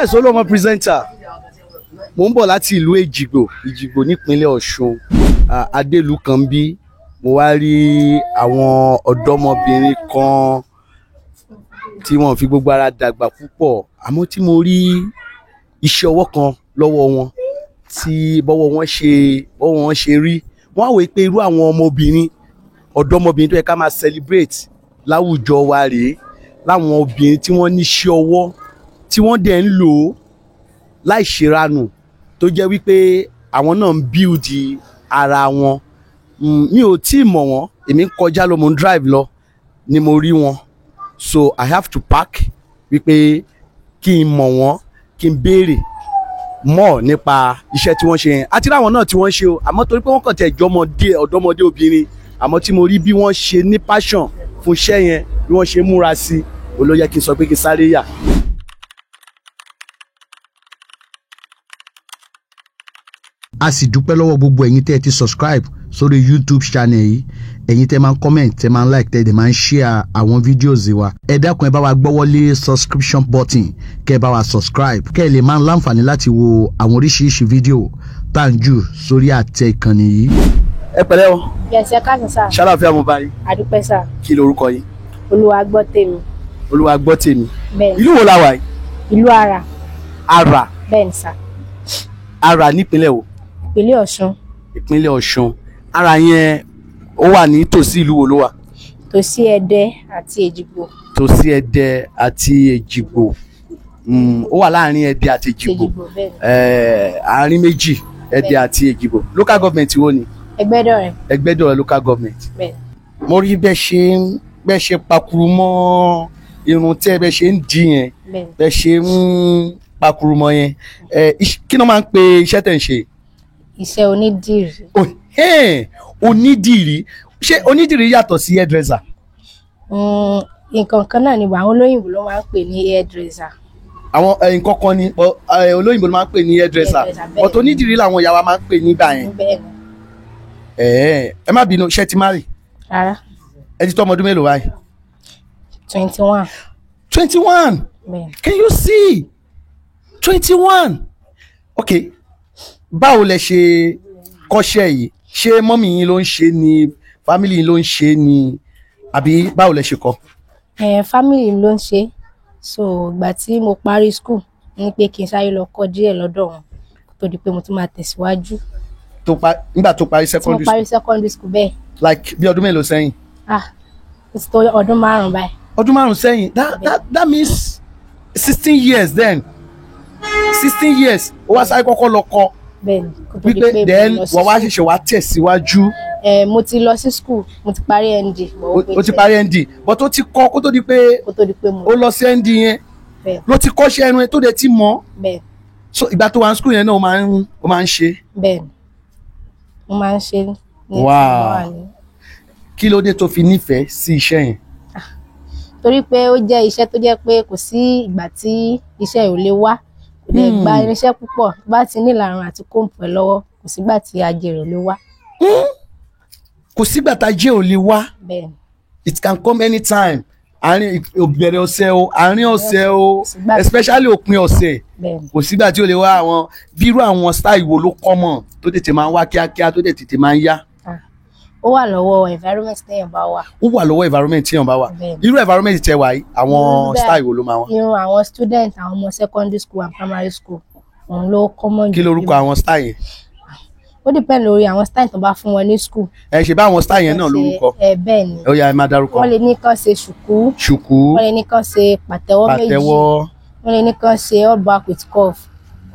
Yes, Olúọmọ presenter. Mo ń bọ̀ láti ìlú Èjìgbò, Èjìgbò nípínlẹ̀ Ọ̀ṣun. Adélu kan bí mo wá rí àwọn ọ̀dọ́mọbìnrin kan tí wọ́n fi gbogbo ara dàgbà púpọ̀, àmọ́ tí mo rí iṣẹ́ ọwọ́ kan lọ́wọ́ wọn, tí bọ́wọ́ wọn ṣe rí, wọ́n á wòó pé irú àwọn ọmọbìnrin, ọ̀dọ́mọbìnrin tó yẹ ká máa celebrate láwùjọ wa rèé, láwọn obìnrin tí wọ́n níṣẹ́ ọwọ́, tí wọ́n dẹ̀ ń lò ó láì ṣèranù, tó jẹ́ wípé àwọn náà ń build ara wọn. Mi ò tí ì mọ̀ wọ́n. Èmi ń kọjá lọ, mo ń drive lọ ni mo rí wọn, so I have to park wípé kí n mọ̀ wọ́n, kí n béèrè mọ̀ nípa iṣẹ́ tí wọ́n ṣe yẹn, àti láwọn náà tí wọ́n ṣe o. Àmọ́ torí pé wọ́n kàn tẹ̀ jọmọdé, ọ̀dọ́mọdé obìnrin, àmọ́ tí mo rí bí wọ́n ṣe ní passion fún iṣẹ́ yẹn, bí wọ́n ṣe múra sí i, ó ló yẹ kí n sọ pé kí n sáré yà. A sì dúpẹ́ lọ́wọ́ gbogbo ẹ̀yin tẹ́ ẹ ti subscribe sórí YouTube channel yìí, ẹ̀yin tẹ́ máa ń comment, tẹ́ máa ń like, tẹ́ ẹ dẹ̀ máa ń share àwọn videos wa. Ẹ dákun, ẹ bá wa gbọ́wọ́lé subscription button, kẹ́ ẹ bá wa subscribe, kẹ́ ẹ lè máa ń láǹfààní láti wo àwọn oríṣiríṣi fídíò tá à ń jù sórí àtẹ ìkànnì yìí. Ẹ pẹ̀lẹ́ o. Yes, ẹ káàsán sir. Ṣàlàáfíà mo bá yín? Àdúpẹ́ sir. Kí lorúkọ yín? Olúwa gbọ́ tèmi. Olúwa gbọ́ tèmi. Bẹ́ẹ̀ni. Ìlú wo la wà yìí? Ìlú Àrà. Àrà? Bẹ́ẹ̀ni sir. Àrà nípínlẹ̀ wo? Ìpínlẹ̀ Ọ̀ṣun. Ìpínlẹ̀ Ọ̀ṣun. Àrà yẹn, ó wà ní tòsí ìlú wo ló wà? Tòsí Ẹdẹ àti Èjìgbò. Tòsí Ẹdẹ àti Èjìgbò. Ó wà láàrin Ẹdẹ àti Èjìgbò. Èjìgbò, bẹ́ẹ̀ni. Àárín méjì, Ẹdẹ àti Èjìgbò. Local government wo ni? Ẹgbẹ́dọ̀rẹ̀. Ẹgbẹ́dọ̀rẹ̀ local government. Bẹ́ẹ̀ni. Mo rí bẹ́ẹ̀ ṣe pakuru mọ́ irun tẹ́ bẹ́ẹ̀ ṣe ń dì yẹn, Bẹ́ẹ̀ni. bẹ́ẹ̀ ṣe ń pakuru mọ́ yẹn. Kí ló máa ń pe iṣẹ́ tẹ̀ ń ṣe? Iṣẹ́ onídìrí. Oh, hey, onídìrí. Ṣé onídìrí yàtọ̀ sí hairdresser? Nǹkan kan náà ni, àwọn olóyìnbó ló máa ń pè ní hairdresser. Àwọn nǹkan kan ni olóyìnbó ló máa ń pè ní hairdresser. Hairdresser, bẹ́ẹ̀. Ọ̀tọ̀ onídìrí làwọn ìyá wa máa ń pè nígbà yẹn. Bẹ́ẹ̀ni. Ẹ má bínú, ṣé ti marry? Rárá. Ẹ ti tó ọmọ ọdún mélòó báyìí? 21. 21? Bẹ́ẹ̀ni. Can you see? 21. Ok, báwo lẹ ṣe kọ́ṣẹ́ yìí? Ṣé mummy yín ló ń ṣe ni, family yín ló ń ṣe ni, àbí báwo lẹ ṣe kọ́? Family ló ń ṣe, so ìgbà tí mo parí school ní pé kí n sáré lọ kọ́ díẹ̀ lọ́dọ̀ wọn kó tó di pé mo tún máa tẹ̀síwájú. Tó pa nígbà tó parí Tí mo secondary parí school? Secondary school, bẹ́ẹ̀. Like bí ọdún mélòó sẹ́yìn? Ah, ó ti tó ọdún 5 báyìí. Ọdún 5 sẹ́yìn. That means 16 years then. 16 years, ó wá sáré kọ́kọ́ lọ kọ́? Bẹ́ẹ̀ni, kó tó di Wípé pé mo then lọ sí wọ́n wá school. ṣẹ̀ṣẹ̀ wá tẹ̀síwájú. Mo ti lọ sí school, mo ti parí ND, but ó pé O ti díẹ̀. parí ND, but ó ti kọ́ kó tó di pé Kó tó di pé mo ó lọ sí ND yẹn Bẹ́ẹ̀. ló ti kọ́ṣẹ́ ẹnu ẹ tó dẹ̀ ti mọ̀. Bẹ́ẹ̀. So ìgbà tó wà ní school yẹn náà, ó máa ń ṣe? Bẹ́ẹ̀ni, mo máa ń ṣe ní tí mo wà ní. Kí ló dé tó fi nífẹ̀ẹ́ sí iṣẹ́ yẹn? Torí pé ó jẹ́ iṣẹ́ tó jẹ́ pé kò sí ìgbà tí iṣẹ́ ò lè wá, kò lè gba irinṣẹ́ púpọ̀. Tó bá ti ní ìlarun àti comb ẹ̀ lọ́wọ́, kò sígbà tí ajé rẹ̀ ò lè wá. Kò sígbà tá ajé ò lè wá. Bẹ́ẹ̀ni. It can come anytime, àárín ìbẹ̀rẹ̀ ọ̀sẹ̀ o, àárín ọ̀sẹ̀ o, especially òpin ọ̀sẹ̀. Bẹ́ẹ̀ni. Kò sígbà tí ó lè wá. Àwọn bírú àwọn style wo ló common tó tètè máa ń wá kíákíá, tó tètè máa ń yá? Ah, ó wà lọ́wọ́ environment téèyàn bá wà. Ó wà lọ́wọ́ environment tí èèyàn bá wà. Bẹ́ẹ̀ni. Irú environment tẹ wà yìí, àwọn Irú bẹ́ẹ̀. style wo ló máa wá? Irun àwọn student, àwọn ọmọ secondary school and primary school, òun ló common Kí jù. lorúkọ àwọn style yẹn? Ó depend lórí àwọn style tó bá fún wọn ní school. Ẹ ṣe bá àwọn style yẹn náà lórúkọ. Ẹ bẹ́ẹ̀ ni. Ó yá, ẹ máa dárúkọ. Wọ́n lè ní kán ṣe ṣùkú. Ṣùkú. Wọ́n lè ní kán ṣe pàtẹ́wọ́ méjì. Pàtẹ́wọ́. Wọ́n lè ní kán ṣe all back with curve.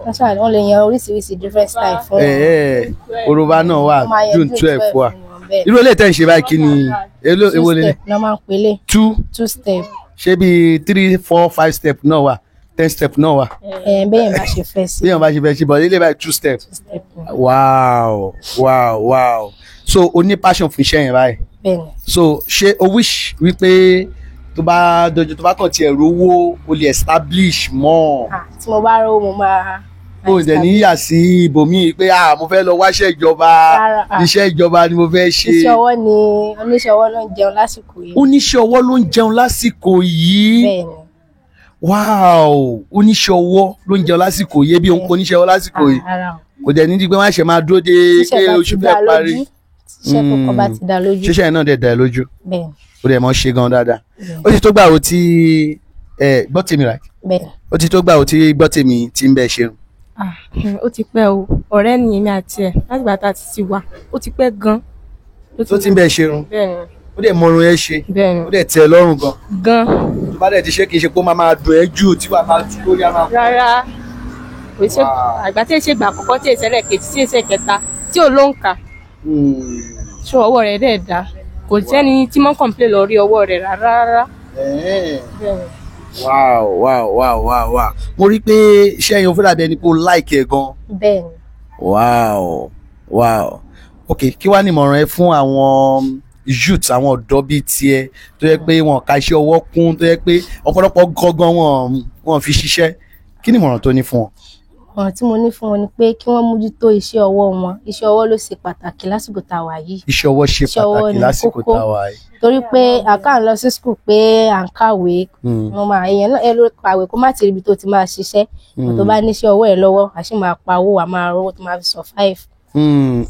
Wọ́n lè yan oríṣiríṣi different style fún Ẹ ẹ Yorùbá náà wà. Wọ́n máa yan June 12 wà. fún wọn, bẹ́ẹ̀. Irú eléyìí tẹ́ ń ṣe báyìí, kí ni Two èwo lélẹ̀? step náà máa ń pele. Two? Two step. Ṣé bíi three, four, five step náà wà, 10 step náà wà? Ẹ bẹ́ẹ̀ bá ṣe fẹ́ sí. Bí èèyàn bá ṣe fẹ́ ṣe bọ̀ eléyìí báyìí, two step. Two step ni. Wow, so o ní passion fún iṣẹ́ yẹn báyìí? Bẹ́ẹ̀ ni. So ṣé o wish wípé tó bá dojú, tó bá kàn tiẹ̀ rówó, o lè establish more? Ah, tí mo bá rówó, mo máa. O dẹ̀ ní yà sí ibòmíì pé, ah, mo fẹ́ lọ wáṣẹ́ ìjọba? Rárá, ah. Iṣẹ́ ìjọba ni mo fẹ́ ṣe. Iṣẹ́ ọwọ́ ni, oníṣẹ́ ọwọ́ ló ń jẹun lásìkò yìí. Oníṣẹ́ ọwọ́ ló ń jẹun lásìkò yìí. Bẹ́ẹ̀ ni. Wow, oníṣẹ́ ọwọ́ ló ń jẹun lásìkò yìí, ebi òun kò oníṣẹ́ ọwọ́ lásìkò yìí. Rárá o. Kò dẹ̀ ní di pé wọ́n á ṣe máa dúró de Tíṣẹ́ pé bá ti oṣù dá fẹ́ parí. lójú, tíṣẹ́ kọ̀ọ̀kan bá ti dá lójú. Ṣíṣe yẹn náà dẹ̀ dá ẹ lójú? Bẹ́ẹ̀. Ó dẹ̀ mọ́ ṣe gan dáadáa. Ó ti tó gbà wo tí ẹ gbọ́ tèmi rà? Bẹ́ẹ̀. Ó ti tó gbà wo tí gbọ́ tèmi ti ń bẹ́ẹ̀ ṣerun? Ah, ó ti pẹ́ o. Ọ̀rẹ́ ni èmi àti ẹ̀ látìgbà tá a ti ti wà. Ó ti pẹ́ gan. Tó ti ń bẹ́ẹ̀ ṣerun? Bẹ́ẹ̀ni. Ó dẹ̀ mọrun ẹ ṣe? Bẹ́ẹ̀ni. Ó dẹ̀ tẹ́ ẹ lọ́rùn gan? Gan. Tó bá dẹ̀ ti ṣe, kì í ṣe pé ó máa máa dùn ẹ́ jù tí wàá máa tú lórí àmà? Rárá, kò ṣe àgbà tí èsè ìgbà àkọ́kọ́, tí èsè ẹlẹ́ẹ̀kejì, tí èsè kẹta tí ò ló ń kà. Ṣé ọwọ́ rẹ̀ dẹ̀ dá? Kò sẹ́ni tí mọ́ kọ̀ǹplé lọ rí ọwọ́ rẹ̀ rárá rárá. Bẹ́ẹ̀ni. Wow. Mo rí pé iṣẹ́ yẹn, ó fẹ́ dàbí ẹni pé ó like ẹ̀ gan. Bẹ́ẹ̀ni. Wow, ok, kí wàá ní ìmọ̀ràn ẹ fún àwọn youth, àwọn ọ̀dọ́ bíi tiẹ̀ tó yẹ pé wọn ka iṣẹ́ ọwọ́ kún, tó yẹ pé ọ̀pọ̀lọpọ̀ gangan wọn fi ṣiṣẹ́? Kí ni ìmọ̀ràn tó ní fún wọn? Ọ̀rọ̀ tí mo ní fún wọn ni pé kí wọ́n mójútó iṣẹ́ ọwọ́ wọn. Iṣẹ́ ọwọ́ ló ṣe pàtàkì lásìkò tá a wà yìí. Iṣẹ́ ọwọ́ ṣe Iṣẹ́ ọwọ́ pàtàkì ni lásìkò kókó. tá a wà yìí. Torí pé àká ń lọ sí school, pé à ń kàwé, wọn máa èèyàn náà ẹ ló kàwé kó má ti ríbi tó ti máa ṣiṣẹ́. Tó bá níṣẹ́ ọwọ́ ẹ lọ́wọ́, àṣì máa pa owó, wà máa rówó tó máa fi survive.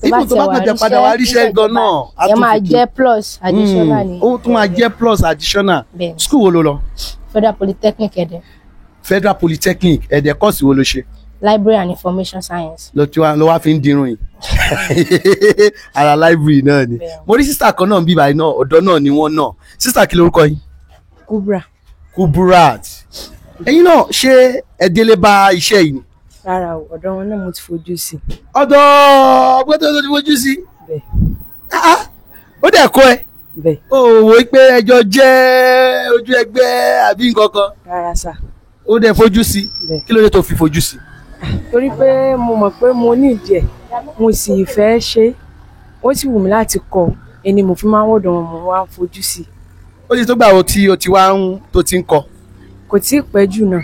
Tó bá tó bá tiẹ̀ wá kàn jẹ́ padà wá ríṣẹ́ gan náà, á ẹ tún máa fi kún. jẹ́ plus additional ni. Ó tún máa jẹ́ plus additional. Bẹ́ẹ̀ni. School wo ló lọ? Federal Polytechnic Ẹdẹ. Federal Polytechnic Ẹdẹ. Course wo ló ṣe? Library and Information Science. Lọ tí wàá lọ wá fi ń dirun yìí, ara library náà ni. Bẹ́ẹ̀ni. Mo rí sister kan náà bí báyìí náà, ọ̀dọ́ náà ni wọ́n náà. Sister, kí lorúkọ yín? Kubra. Kuburat, ẹ̀yin náà, ṣé ẹ délé bá iṣẹ́ yìí ni? Rárá o, ọ̀dọ̀ wọn náà mo ti fojú sí. Ọ̀dọ̀ gbọ́dọ̀ tó ti fojú sí? Bẹ́ẹ̀. Ah, ah, ó dẹ̀ kọ́ ẹ? Bẹ́ẹ̀. Ó wò ó pé ẹjọ́ jẹ́ ojú ẹgbẹ́ àbí nǹkan kan? Rárá sà. Ó dẹ̀ fojú sí? Bẹ́ẹ̀. Kí ló dé tó fi fojú sí? Torí pé mo mọ̀ pé mo ní ìdí ẹ̀, mo sì fẹ́ ṣe é, ó sì wù mí láti kọ́ ẹni mo fi máa ń wọ̀dọ̀ wọn, mo wá ń fojú sí. Ó ti tó gbà wo tí o ti wá ń tó ti ń kọ? Kò tí ì pẹ́ jù náà,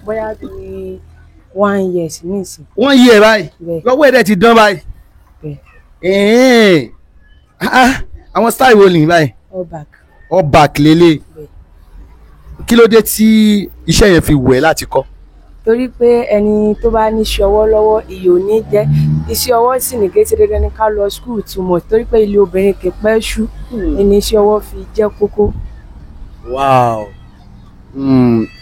bóyá bí 1 year nísìn. Wọ́n yí ẹ báyìí? Bẹ́ẹ̀. Lọ́wọ́ ẹ̀ dẹ̀ ti dán báyìí? Bẹ́ẹ̀. Ẹ̀ẹ́n. Ah, ah, àwọn style wo nìyí báyìí? All back. All back lélẹ̀. Bẹ́ẹ̀. Kí ló dé tí iṣẹ́ yẹn fi wù ẹ́ láti kọ́? Torí pé ẹni tó bá ní iṣẹ́ ọwọ́ lọ́wọ́, ìyè ò ní jẹ́. Iṣẹ́ ọwọ́ sì ní kété dandan ní ká lọ school túmọ̀, torí pé ilé obìnrin kì í pẹ́ ṣú ẹni, iṣẹ́ ọwọ́ fi jẹ́ kókó. Wow.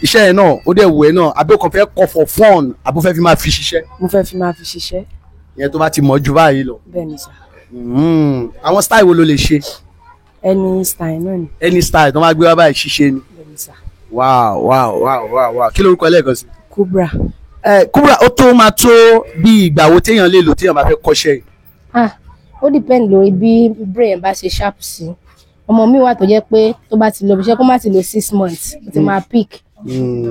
Iṣẹ́ yẹn náà ó dẹ̀ wù ẹ́ náà, àbí o kàn fẹ́ kọ́ for fun, àbí o fẹ́ fi máa fi ṣiṣẹ́? Mo fẹ́ fi máa fi ṣiṣẹ́. Ìyẹn tó bá ti mọ̀ ju báyìí lọ. Bẹ́ẹ̀ ni sà. Àwọn style wo ló lè ṣe? Any style náà ni. Any style tó máa gbé wá báyìí, ṣíṣe ni? Bẹ́ẹ̀ ni sà. Wow, kí lorúkọ ẹ lẹ́ẹ̀kan sí? Kubra. Ẹ Kubra, ó tó máa tó bí ìgbà wo téèyàn lè lò téèyàn bá fẹ́ kọ́ṣẹ́ yìí? Ah, ó depend lórí bí brain bá ṣe sharp sí. Ọmọ mi wà tó jẹ́ pé tó bá ti lọ ibiṣẹ́, kó má ti lò 6 months, ó ti máa pick.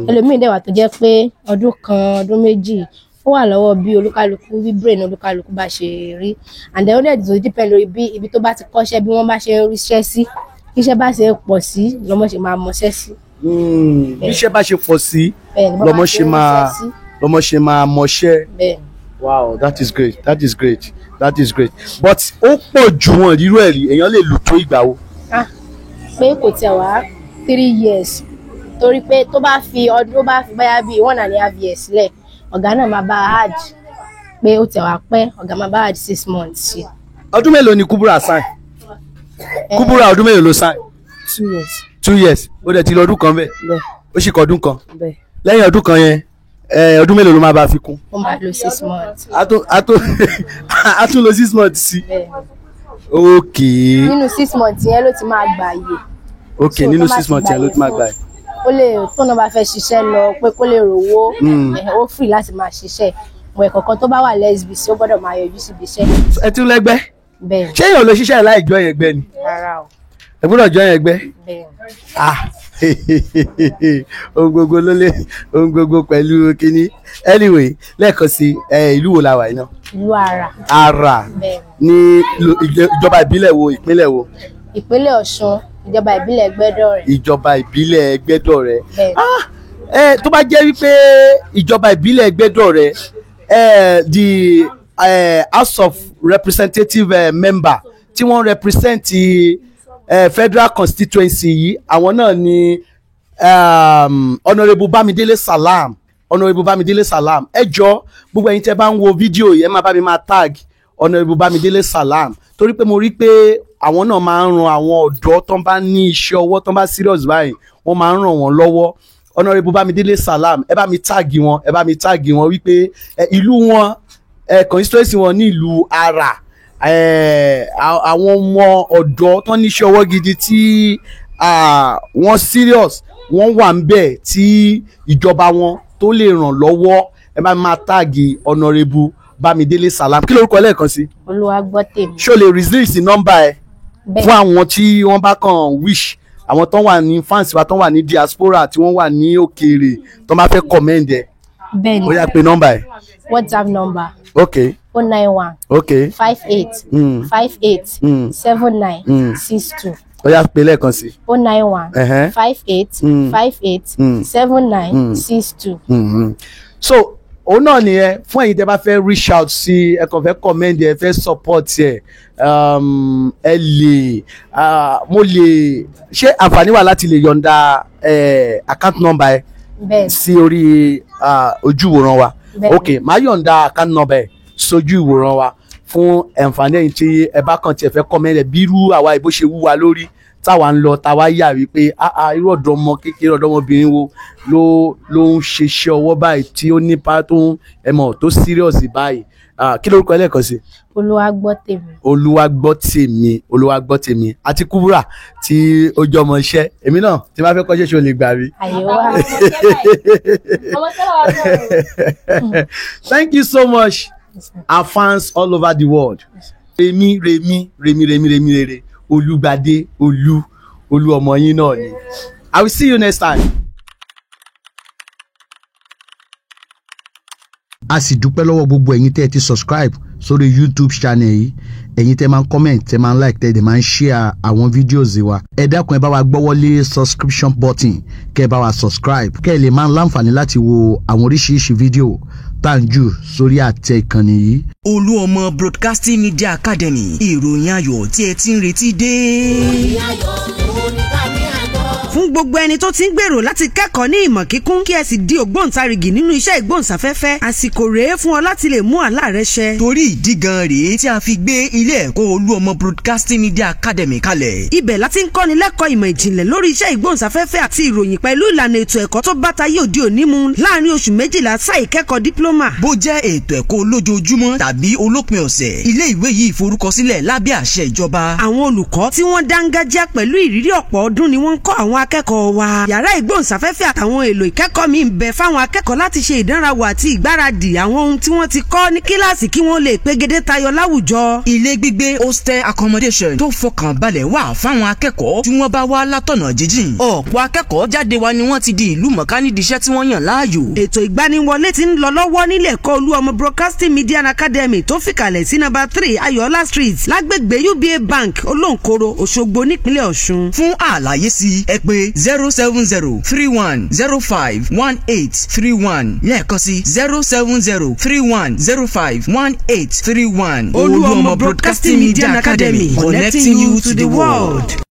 Ẹlòmíì dẹ̀ wà tó jẹ́ pé ọdún kan, ọdún 2. Ó wà lọ́wọ́ bí olúkálukú, bí brain olúkálukú bá ṣe rí. And then ó dẹ̀ tó depend lórí bí ibi tó bá ti kọ́ṣẹ́, bí wọ́n bá ṣe ń ríṣẹ́ sí. Bí iṣẹ́ bá ṣe pọ̀ sí lọ́mọ ṣe máa mọṣẹ́ sí. Bí iṣẹ́ bá ṣe pọ̀ sí Bẹ́ẹ̀ ni, bọ́ lọ́mọ bá ṣe ṣe ń máa ríṣẹ́ sí. lọ́mọ ṣe máa mọṣẹ́. Bẹ́ẹ̀ ni. Wow, that is great, that is great, that is great. But ó pọ̀ jù wọn rírú ẹ̀ rí, èèyàn lè lò tó ìgbà wo? Ah, pé kò tiẹ̀ wá 3 years, torí pé tó bá fi ọdún, tó bá fi báyà bíi 1.5 years sílẹ̀, ọ̀gá náà máa bá a add pé ó tiẹ̀ wá pẹ́, ọ̀gá máa bá a add 6 months sí. Ọdún mélòó ni Kubra sign? Kubra, ọdún mélòó ló sign? 2 years. 2 years. Ó dẹ̀ ti lọ ọdún kan bẹ́ẹ̀? Bẹ́ẹ̀. Ó sì kọ ọdún kan? Bẹ́ẹ̀. Lẹ́yìn ọdún kan yẹn, ọdún mélòó ló máa bá a fi kún? Ó máa lo 6 months. A tún lo 6 months sí? Bẹ́ẹ̀. Ok. Nínú 6 months yẹn ló ti máa gbà yè. Ok. So, Nínú tó bá six ti months yẹn ló ti máa gbà gbà yè. Ó lè tó náà bá fẹ́ ṣiṣẹ́ lọ pé kó lè rówó, ó free láti máa ṣiṣẹ́ mọ̀. Ẹ̀kọ̀ọ̀kan tó bá wà lẹ́sibísí, ó gbọ́dọ̀ máa yọjú síbi iṣẹ́. Ẹ tún lẹ́gbẹ́? Bẹ́ẹ̀. Ṣé èèyàn lè ṣiṣẹ́ láì join ẹgbẹ́ ni? Rárá o. Ẹ gbọ́dọ̀ join ẹgbẹ́. Bẹ́ẹ̀. Ah, ohun gbogbo ló lé ohun gbogbo pẹ̀lú kínní. Anyway, lẹ́ẹ̀kan sí ẹ, ìlú wo la wà yìí náà? Ìlú Àrà. Àrà. Bẹ́ẹ̀. Ní ìjọba ìbílẹ̀ wo, ìpínlẹ̀ wo? Ìpínlẹ̀ Ọ̀ṣun, ìjọba ìbílẹ̀ Ẹgbẹ́dọ̀rẹ́. Ìjọba ìbílẹ̀ Ẹgbẹ́dọ̀rẹ́. Bẹ́ẹ̀. Ah, ẹ tó bá jẹ́ wípé ìjọba ìbílẹ̀ Ẹgbẹ́dọ̀rẹ́, ẹ the House of Representative member tí wọ́n represent federal constituency yìí, àwọn náà ni Honourable Bámidélé Salam, Honourable Bámidélé Salam, ẹ jọ gbogbo ẹ̀yin tẹ́ bá ń wo fídíò yìí, ẹ máa bá mi máa tag Honourable Bámidélé Salam, torí pé mo rí pé àwọn náà máa ń ran àwọn ọ̀dọ́ tó ń bá ní iṣẹ́ ọwọ́, tó ń bá serious báyìí, wọ́n máa ń ràn wọ́n lọ́wọ́. Honourable Bámidélé Salam, ẹ bá mi tag wọn, ẹ bá mi tag wọn wípé ìlú wọn, constituency wọn ní ìlú Ara, àwọn ọmọ ọ̀dọ́ tó ní iṣẹ́ ọwọ́ gidi tí wọ́n serious, wọ́n wà ń bẹ̀ tí ìjọba wọn tó lè ràn lọ́wọ́. Ẹ bá máa tag Honourable Bámidélé Salam. Kí lórúkọ lẹ́ẹ̀kan sí? Olúwagbọ́tèmi. Ṣó lè release nọ́mbà ẹ fún àwọn tí wọ́n bá kàn wish, àwọn tó wà ní fans wa, tó wà ní diaspora, tí wọ́n wà ní òkèèrè, tó máa fẹ́ commend ẹ? Bẹ́ẹ̀ni. Ó yá, pé nọ́mbà ẹ. WhatsApp number Ok. 091 Ok. 58 58 79 62. Ó yá, pé lẹ́ẹ̀kan sí. 091 58 58 79 62. So òun náà nìyẹn fún ẹ̀yin tẹ́ bá fẹ́ reach out sí ẹ, kàn fẹ́ commend ẹ, fẹ́ support ẹ, ẹ lè, mo lè ṣé àǹfààní wà láti lè yọ̀ǹda account number ẹ Bẹ́ẹ̀ni. sí orí ojú ìwòran wa? Bẹ́ẹ̀ni. Ok, màá yọ̀ǹda account number ẹ sójú ìwòran wa fún àǹfààní ẹ̀yin tí ẹ bá kàn tiẹ̀ fẹ́ comment ẹ, bí irú àwa ìbò ṣe wú wa lórí táwa ń lọ, táwa yà wípé ah ah, irú ọ̀dọ́mọ kékeré, ọ̀dọ́mọbìnrin wo ló ń ṣiṣẹ́ ọwọ́ báyìí tí ó nípa tó ń ẹ mọ̀ tó serious báyìí. Kí lórúkọ ẹ lẹ́ẹ̀kan sí? Olúwagbọ́tèmi. Olúwagbọ́tèmi, Olúwagbọ́tèmi àti Kúbúrà tí ó jọmọ iṣẹ́ èmi náà tí bá fẹ́ kọ́ṣẹ́, ṣe o lè gbà mí? Àyè wà. Thank you so much, our fans all over the world. Remi Remi Remi Remi Remi Rere Olúgbadé Olú Olú ọmọ yín náà ni. I will see you next time. A sì dúpẹ́ lọ́wọ́ gbogbo ẹ̀yin tẹ́ ẹ ti subscribe sórí YouTube channel yìí, ẹ̀yin tẹ́ máa ń comment, tẹ́ máa ń like, tẹ́ ẹ dẹ̀ máa ń share àwọn videos wa. Ẹ dákun, ẹ bá wa gbọ́wọ́lé subscription button, kẹ́ ẹ bá wa subscribe, kẹ́ ẹ lè máa ń láǹfààní láti wo àwọn oríṣiríṣi fídíò tá à ń jù sórí àtẹ ìkànnì yìí. Olú Ọmọ Broadcasting Media Academy, ìròyìn ayọ̀ tí ẹ ti ń retí dé. Fún gbogbo ẹni tó ti ń gbèrò láti kẹ́kọ̀ọ́ ní ìmọ̀ kíkún, kí ẹ sì di ògbóǹtarìgì nínú iṣẹ́ ìgbóhùnsáfẹ́fẹ́, àsìkò rèé fún ọ láti lè mú àlá rẹ ṣẹ. Torí ìdí gan rèé tí a fi gbé ilé ẹ̀kọ́ Olú Ọmọ Broadcasting Media Academy kalẹ̀. Ibẹ̀ láti ń kọ́ni lẹ́kọ̀ọ́ ìmọ̀ ìjìnlẹ̀ lórí iṣẹ́ ìgbóhùnsáfẹ́fẹ́ àti ìròyìn pẹ̀lú ìlànà ètò ẹ̀kọ́ tó bá tayé òde òní mu láàrin oṣù 12 sáà ìkẹ́kọ̀ọ́ diploma. Bó jẹ́ ètò ẹ̀kọ́ olójoojúmọ́ tàbí olópin ọ̀sẹ̀, ilé ìwé yìí forúkọsílẹ̀ lábẹ́ àṣẹ ìjọba. Àwọn olùkọ́ tí wọ́n dángájá pẹ̀lú ìrírí ọ̀pọ̀ ọdún ni wọ́n ń kọ́ àwọn akẹ́kọ̀ọ́ wa. Yàrá ìgbóhùnsáfẹ́fẹ́ àtàwọn èlò ìkẹ́kọ̀ọ́ mi ń bẹ fáwọn akẹ́kọ̀ọ́ láti ṣe ìdánrawò àti ìgbáradì àwọn ohun tí wọ́n ti kọ́ ní kíláàsì kí wọ́n lè pegedé tayọ láwùjọ. Ilé gbígbé, hostel accommodation, tó fọkàn balẹ̀ wà fáwọn akẹ́kọ̀ọ́ tí wọ́n bá wá látọ̀nà jíjìn. Ọ̀pọ̀ akẹ́kọ̀ọ́ jáde wa ni wọ́n ti di ìlú mọ̀ká nídìí iṣẹ́ tí wọ́n yàn láàyò. Ètò ìgbaniwọlé ti ń lọ lọ́wọ́ nílé ẹ̀kọ́ Olú Ọmọ Broadcasting Media Academy tó fìkàlẹ̀ sí nọ́mbà 3 Ayọ̀ọ́lá Street, lágbègbè UBA Bank, Olóǹkoro, Òṣogbo, nípínlẹ̀ Ọ̀ṣun. Fún àlàyé sí, ẹ pè 07031051831, lẹ́ẹ̀kan sí 07031051831. Olú Ọmọ Broadcasting Media Academy, connecting you to the world.